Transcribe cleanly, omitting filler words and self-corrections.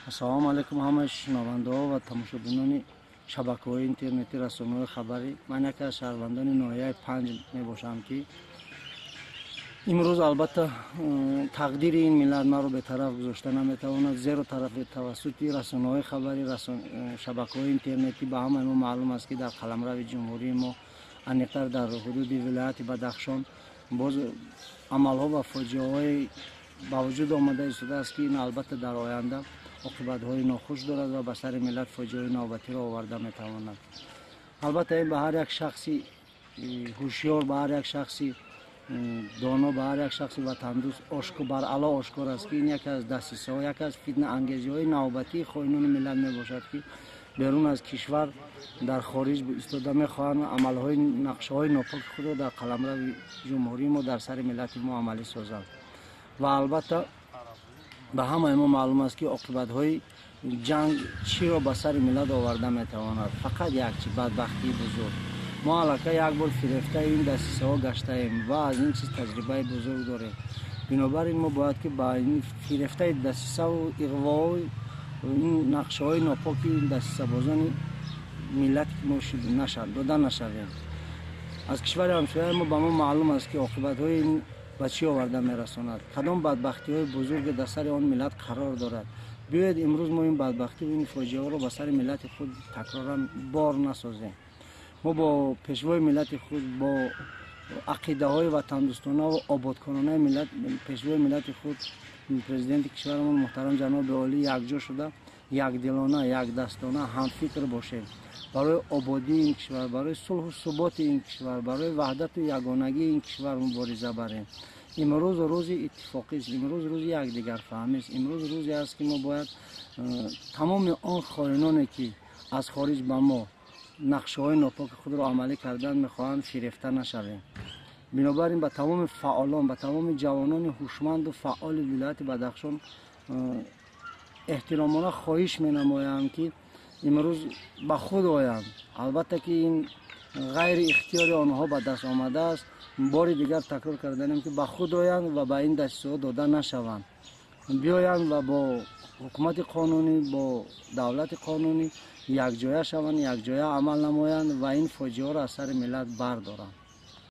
Ассалому алайкум ҳамаи шунавандаҳо ва тамошобинони шабакаҳои интернетӣ, расонаҳои хабарӣ. Ман яке аз шаҳрвандони ноҳияи Панҷ мебошам, ки имрӯз албатта тақдири ин миллат маро бетараф гузошта наметавонад, зеро тарафи тавассути расонаҳои хабарӣ, шабакаҳои интернетӣ ба ҳамаи мо маълум аст, ки дар қаламрави ҷумҳурии мо, аниқтар дар ҳудуди вилояти Бадахшон, боз амалҳо ва фоҷиаҳое ба вуҷуд омада истодааст, ки ин албатта дар оянда оқибатҳои нохуш дорад ва ба сари миллат фоҷиаҳои навбатиро оварда метавонад. Албатта ин ба ҳар як шахси ҳушёр, ба ҳар як шахси доно, ба ҳар як шахси ватандӯст баръало ошкор аст, ки ин яке аз дастисаҳо, яке аз фитнаангезиҳои навбатии хоинони миллат мебошад, ки берун аз кишвар дар хориҷ истода мехоҳанд амалҳои нақшаҳои нопоки худро дар қаламрави ҷумҳурии мо дар сари миллати мо амалӣ созанд. Ва албатта ба ҳамаи мо маълум аст, ки оқибатҳои ҷанг чиро ба сари миллат оварда метавонад. Фақат як чи: бадбахтии бузург. Мо аллакай як бор фирефтаи ин дастисаҳо гаштаем ва аз ин чиз таҷрибаи бузург дорем. Бинобар ин мо бояд ки ба ин фирефтаи дастисаву иғвои ин нақшаҳои нопоки ин дастисабозони миллати мо дода нашавем. Аз кишвари ҳамсояи мо ба мо маълум аст, ки оқибатҳои ин ба чӣ оварда мерасонад, кадом бадбахтиҳои бузурге дар сари он миллат қарор дорад. Биёед имрӯз мо ин бадбахтиву ин фоҷиаҳоро ба сари миллати худ такроран бор насозем. Мо бо пешвои миллати худ, бо ақидаҳои ватандӯстона ва ободкоронаи миллат, пешвои миллати худ, президенти кишварамон муҳтарам ҷаноби олӣ якҷо шуда, якдилона, якдастона ҳамфикр бошем барои ободии ин кишвар, барои сулҳу суботи ин кишвар, барои ваҳдату ягонагии ин кишвар мубориза барем. Имрӯз рӯзи иттифоқист, имрӯз рӯзи якдигарфаҳмист, имрӯз рӯзе аст, ки мо бояд тамоми он хоиноне, ки аз хориҷ ба мо нақшаҳои нопоки худро амалӣ кардан мехоҳанд, фирефта нашавем. Бинобар ин ба тамоми фаъолон, ба тамоми ҷавонони ҳушманду фаъоли вилояти Бадахшон эҳтиромона хоҳиш менамоям, ки имрӯз ба худ оянд. Албатта ки ин ғайри ихтиёри онҳо ба даст омадааст. Бори дигар такрор карданем, ки ба худ оянд ва ба ин дастисаҳо дода нашаванд. Биёянд ва бо ҳукумати қонунӣ, бо давлати қонунӣ якҷоя шаванд, якҷоя амал намоянд ва ин фоҷиаҳоро аз сари миллат бардоранд.